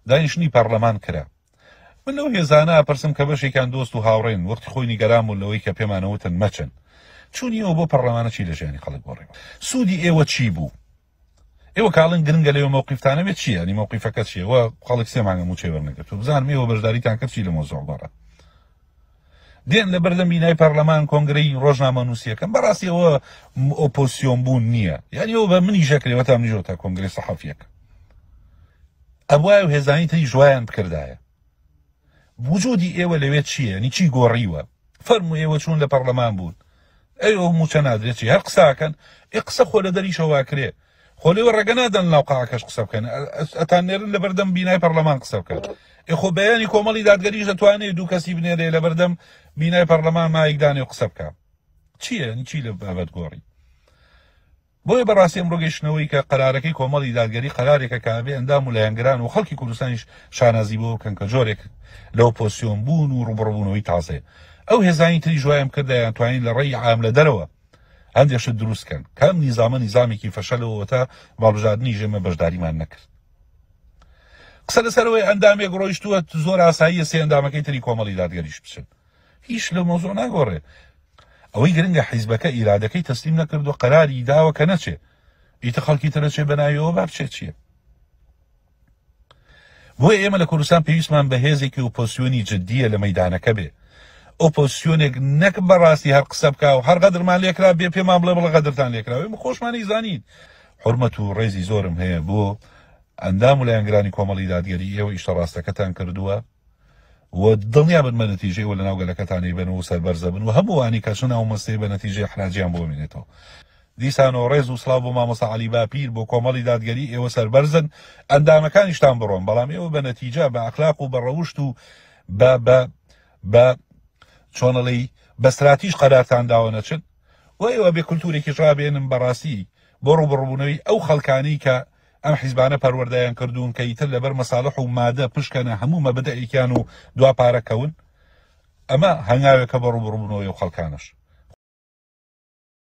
دانیشتنی پەڕلەمان کرا. من لەو هێزانە ئەپرسم کە بەشێکیان دۆست و هاوڕێن، وەختی خۆی نیگەران بوون لەوەی کە پێمانەوتن مەچن. چوونی ئێوە بۆ پەڕلەمانە چی لە ژیانی خەڵک گۆڕیوە؟ سوودی ئێوە چی بوو؟ ئێوە کاڵن گرنگە لەوێ مەوقیفتان هەبێت چییە؟ یانی مەوقیفەکە چییە؟ وە خەڵک سێ مانگە مووچەی وەرنەگرتووە. بزانم ئێوە بەشداریتان کرد چی لە مەوزوع گۆڕا؟ دێن لە بەردەم بینای پەرلەمان کۆنگرەی ڕۆژنامەنووسیەکەم بەڕاستی ئەوە ئۆپۆسیۆن بوون نییە یعنی ئەوە بە منی ژەکرێ تا منیژەوە تا کۆنگرەی سەحەفیەکە ئەبوایە و هێزانی تری ژوایان بکردایە وجودی ئێوە لەوێ چییە نی چی گۆڕیوە فەرمو ئێوە چوون لە پەرلەمان بوون ئەی ئەو موچە نادرێت چی هەر قساکەن ئێ قسە خۆ لە دەریشەوە کرێ خۆ لێوە ڕێگە نادەن ناو قاعەکەش قسە بکەن ئەتان نێرن لە بەردەم بینای پەرلەمان قسە بکەن ئێ خۆ بەیانی کۆمەڵی دادگەریش دەتوانێت دوو کەسی بنێرێ لە بەردەم بینای پەرلەمان مایک دانێ و قسە بکە چییە چی لە بابەت گۆڕی بۆیە بەڕاستی ئەمڕۆ گەیشتنەوەی کە قەرارەکەی کۆمەڵی دادگەری قەرارێکە کە ئەبێ ئەندام و لایەنگران و خەڵکی کوردستانیش شانازی بۆ بکەن کە جۆرێک لە ئۆپۆزسیۆن بوون و ڕووبەڕووبوونەوەی تازەیە. ئەو هێزانی تریش وایان بکردایان توانین لە ڕێی عام لە دەرەوە هەندێک شت دروست کەن کە ئەم نیزامە نیزامێکی فەشەلەوە تا باڵبژاردنی ژێمە بەشداریمان نەکرد. قسە لەسەرەوەی ئەندامێک ڕۆیشتووە زۆر ئاساییە سێ ئەندامەکەی تری کۆمەڵی دادگەریش بچن. هیچ لەو مەوزوع ناگۆڕێ ئەوەی گرنگە حیزبەکە ئیرادەکەی تەسلیم نەکردو قەراری داوە کە نەچێ ئیتر خەڵکی تر ئەچێ بەناویەوە با بچێت چییە بۆیە ئێمە لە کوردستان پێویستمان بە هێزێکی ئۆپۆسیۆنی جددیە لە مەدانەکە بێ ئۆپۆسیۆنێک نەک بەڕاستی هەر قسە بکە و هەر غەدرمان لێکرا بێ پێمان بڵێ بڵێ غەدرتان لێکرا ئێمە خۆشمانی زانین حرمەت و ڕێزی زۆرم هەیە بۆ ئەندام و لایەنگرانی کۆمەڵی دادگەری ئێوە ئیشە ڕاستەکەتان کردووە و دڵنیا بن بە نەتیجەی ئەوە لەناو گەلەکەتان ئەیبەن و سەربەرز ئەبن و هەموو ئەوانەی کە چونە ئەو مەستەیە بە نەتیجەی ئیحراجیان بۆ ئەمێنێتەوە. دیسانەوە ڕێز و سڵاو بۆ مامۆستا عەلی باپیر، بۆ کۆمەڵی دادگەری، ئێوە سەربەرزن، ئەندامەکانیشتان بڕۆن، بەڵام ئێوە بە نەتیجە، بە ئەخلاق و بە ڕەوشت و بە بە بە چۆن ئەڵێی بە ستراتیژ قەرارتان داوە نەچن و ئێوە بێ کولتوورێکیش ڕابێنن بەڕاستی بۆ ڕووبەڕووبوونەوەی ئەو خەڵکانەی کە ئەم حیزبانە پەروەردەیان کردوون کە ئیتر لەبەر مەساڵح و مادە پشکەنە هەموو مەبدەئێکیان و دوا پارە کەون، ئەمە هەنگاوێکە بۆ ڕووبەڕووبوونەوەی ئەو خەڵکانەش.